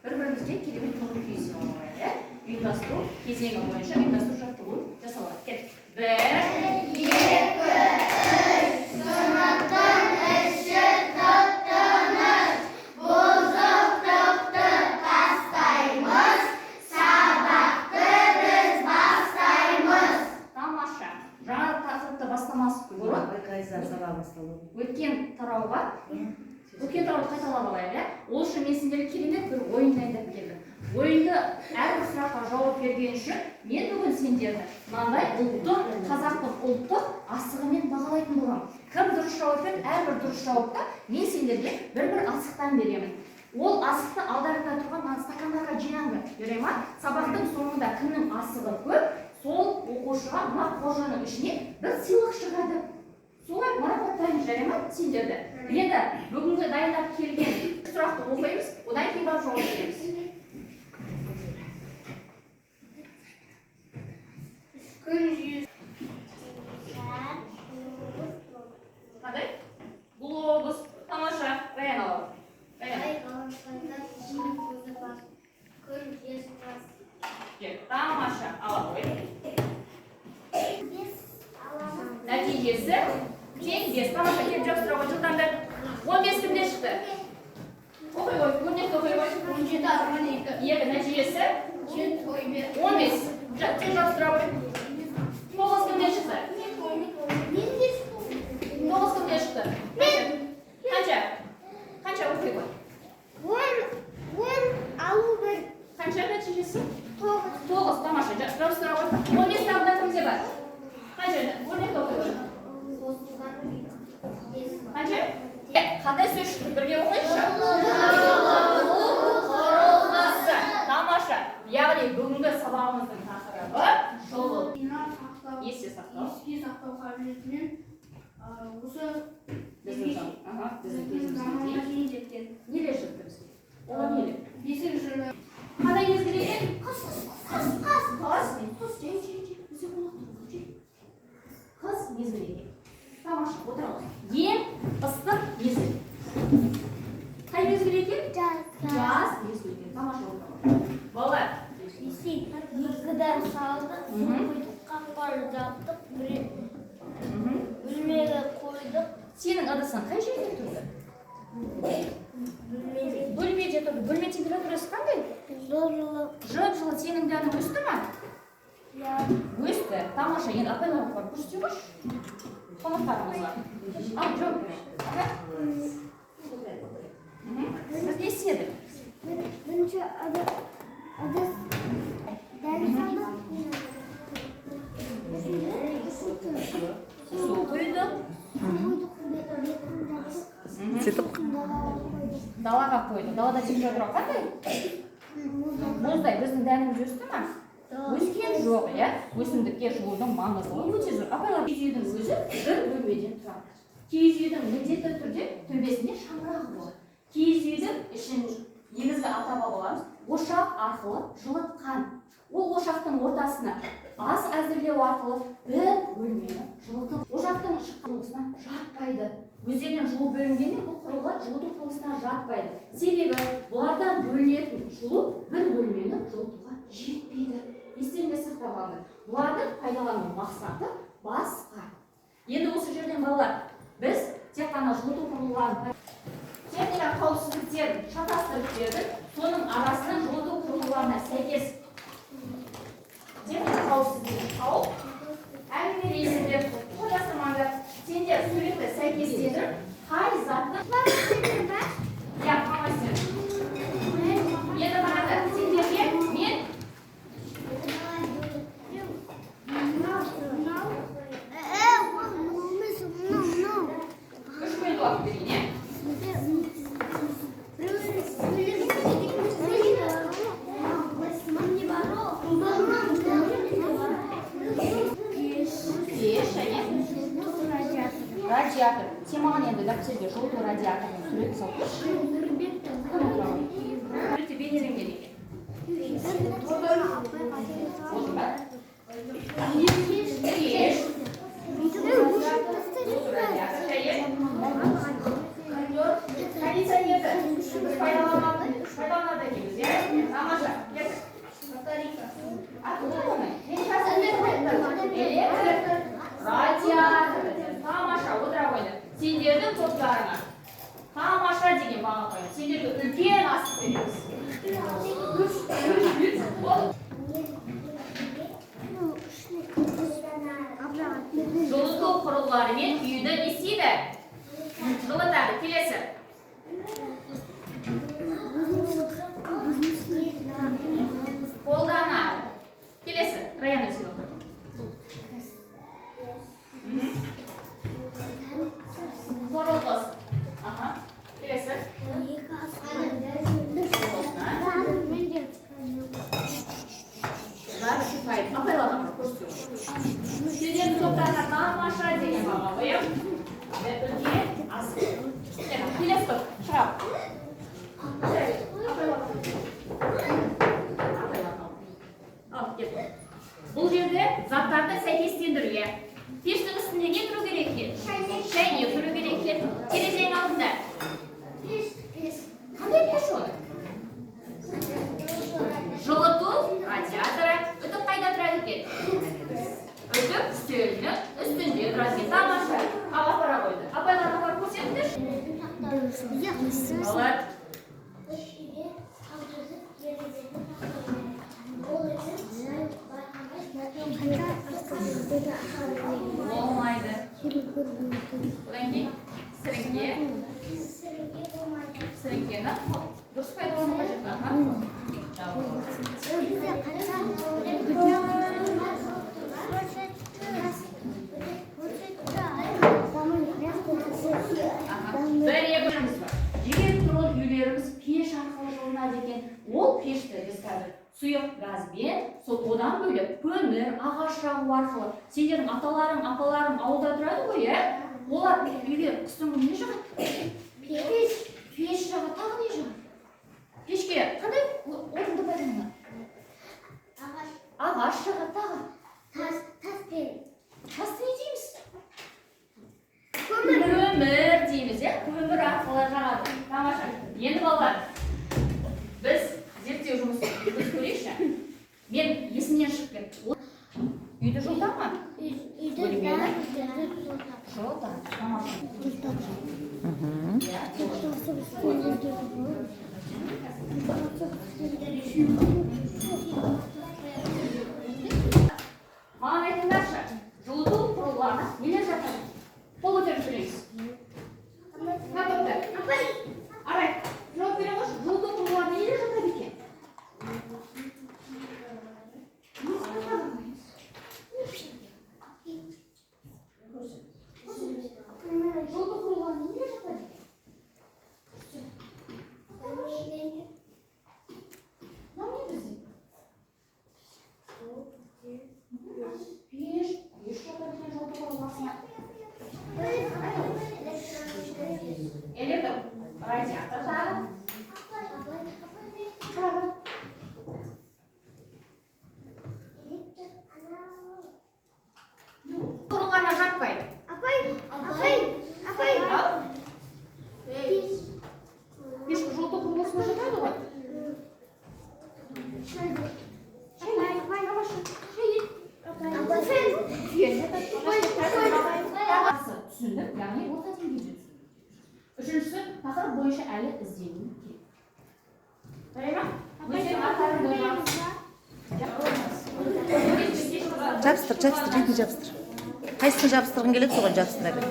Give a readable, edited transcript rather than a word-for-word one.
Бір-бірімізге керемет көңіл күй сыйлап, иә? Ұйымдастыру кезеңі бойынша ұйымдастыру жаттығу жасалады. Кет. 1, 2, 3. Сыныптың іші тып-тыныш, бұзықтықты тастаймыз, сабақты біз бастаймыз. Тамаша. Жаңа тақырыпты бастамас бұрын өткен тарауға, өткен тарауды қайталап алайық, иә? Ол үшін мен сендерге керемет бір ойын дайындап келдім. Ойынды әрбір сұраққа жауап берген үшін мен бүгін сендерді мынандай ұлттық, қазақтың ұлттық асығымен бағалайтын боламын. Кім дұрыс жауап берді, әрбір дұрыс жауапта мен сендерге бір-бір асықтан беремін. Ол асықты алдарыңда тұрған мына стакандарға жинаңдар, жарай ма? Сабақтың соңында кімнің асығы көп, сол оқушыға мына қоржынның ішіне бір сыйлық шығады. Солай марапаттаймыз, жарай ма, сендерді? Енді бүгінгі дайындап келген сұрақты оқимыз, одан кейін барып жауап береміз. Күн жүйесі. Қандай? Глобус. Тамаша. Раян алады. Раян. Ай ғаламшарда жер көзі бар. Күн жез бас. Кел. Тамаша. Ала ғой. 5 аламыз. Нәтижесі тең 5. Тамаша, келіп жабыстыра ғой, жылдамдап. 15 кімде шықты? Оқи ғой, Өрнекті оқи ғой. 17 арман 2. 2 нәтижесі 7 ой 5. 15. Тез жабыстыра ғой. 9 кімде шықты? 9 кімде шықты? Қанша? Қанша, оқи ғой. 10 алу 1. Қанша нәтижесі? 9. 9. Тамаша, жабыстыра ғой. 15 тағы да кімде бар? Қанша? Өрнекті оқи ғой. Қосылған 5. Қанша? Қандай сөз шықты? Бірге оқиықшы. Құрылғысы. Тамаша. Яғни бүгінгі сабағымыздың тақырыбы жылу. Есте сақтау. Еске сақтау қабілетімен осы Біздің біздің кезімізге заманға дейін. дейін жеткен. Нелер жетті бізге? Олар нелер? 5 жылы Қандай мезгіл екен? Қыс, қыс, қыс. Қыс. Қыс, жай, жай, жай. Бізде қонақ тұр, жай. Қыс мезгілі екен. Тамаша, отырамыз. Ең ыстық мезгіл. Қай мезгіл екен? Жаз. Жаз мезгілі екен. Тамаша, отырамыз. Балалар. Екіден салдық, су құйдық, қақпаны жаптық, бөлмеге қойдық. Сенің ыдысың қай жерде тұрды? Бөлмеде. Бөлмеде тұрды. Бөлме температурасы қандай? Жылы. Жып-жылы. Сенің дәнің өсті ма? Иә. Өсті. Тамаша. Енді апайларға барып көрсете қойшы. Қонақтарымызға. Ал, жауап бер. Біз не істедік? Бірінші ыдыс дән салдық. Су құйдық. Су құйдық, бетін жаптық. Далаға қойдық. Далаға қойдық. Далада температура қандай? Мұздай. Біздің дәніміз өсті ма? Өскен жоқ, иә? Өсімдікке жылудың маңыздылығы өте зор. Апайлар, киіз үйдің өзі бір бөлмеден тұрады. Киіз үйдің міндетті түрде төбесінде шаңырағы болады. Киіз үйдің ішін негізгі ата-бабаларымыз ошақ арқылы жылытқан. Ол ошақтың ортасына ас әзірлеу арқылы бір бөлмені жылытып, ошақтың шыққан құрылғысына жатпайды. Өздерінен жылу бөлінгенмен бұл құрылғылар жылыту құрылғысына жатпайды. Себебі бұлардан бөлінетін жылу бір бөлмені жылытуға жетпейді. Естеріңде сақтап алыңдар. Бұлардың пайдалану мақсаты басқа. Енді осы жерден, балалар, біз тек қана жылыту құрылғыларын техника қауіпсіздіктерін шатастырып бердік. Соның арасынан жылыту құрылғыларына сәйкес техника қауіпсіздігін тауып әңгімелейсіңдер, шатастырмаңдар. Сендер суретті сәйкестендіріп, қай заттың, иә, фломастер. Енді қараңдар, сендерге мен 3 минут уақыт берейін, иә? Пеш және радиатор. Сен маған енді дәптерге жылыту радиаторының суретін салып берші. Кім отырады? Суретте бейнеленген екен. Болды ма? Пеш, жылыту радиатор және кондиционерді біз пайдаланады екенбіз, иә? Аты кім оның? Электр радиатор. Тамаша, отыра қойды. Сендердің топтарыңа тамаша деген баға қоямын. Сендерге үлкен асық береміз. Болды. Жылыту құрылғыларымен үйді не істейді? Жылытады. Келесі. Қолданады. Келесі. Раяна, сен оқы. Құрылғысы. Аха. Келесі. Құрылғысына. Жарты. Апайларға көрсету. Сендердің топтарыңа тамаша деген баға қоямын. Үлкен асық. Келесі топ. Шығамын. Апайларға. Ал, кел. Бұл жерде заттарды сәйкестендіру, иә. Пештің үстінде не тұру керек екен? Шәйнек тұру керек екен. Терезенің алдында. Қандай пеш оны? Жылыту радиаторы. Үтік қайда тұрады екен? Үтік үстелінің үстінде тұрады екен. Тамаша. Ал, апара қойды. Апайларға апарып көрсетіңдерші. Балалар. Болмайды. Одан кейін сіріңке. Сіріңкені дұрыс пайдалану қажет. Аха. Бір екі бар. Жеке тұрғын үйлеріміз пеш арқылы жылынады екен. Ол пешті біз қазір сұйық газбен, сол одан бөлек көмір, ағаш жағу арқылы. Сендердің аталарың, апаларың ауылда тұрады ғой, иә? Олар үйге қыстың күні не жағады? Пеш. Пеш жағады, тағы не жағады? Пешке қандай отынды пайдаланады? Ағаш жағады, тағы. Тасты не дейміз? Көмір дейміз, иә? Көмір арқылы жағады. Тамаша. Енді, балалар, біз зерттеу жұмысын жүргізіп көрейікші. Мен есімнен шығып кетті. Үйді жылыта ма? Бөлмені? Жылытады. Тамаша. Иә. Маған айтыңдаршы, жылыту құрылғыларына нелер жатады? Қол көтеріп сөйлейміз. Мына топта. Арай, жауап бере қойшы. Жылыту құрылғыларына нелер жатады екен? Жылыту құрылғыларына нелер жатады екен? Мынау не бізде? Пеш, пеш жатады екен жылыту құрылғысына. Электр радиатор тағы. Тағы. Құрылғына жатпайды. Ал? Пеш жылыту құрылғысына жатады ғой. Шәйнек, тамаша. Шәйнек. Фен жатады. Түсіндік, яғни орта деңгейде түсіндік. Үшіншісі, тақырып бойынша әлі іздену керек. Жарай ма? Өздерің аттарын қойғанбыз. Жабыстыр, жабыстыр, бетін жабыстыр. Қайсысын жабыстырғың келеді, соған жабыстыра бер.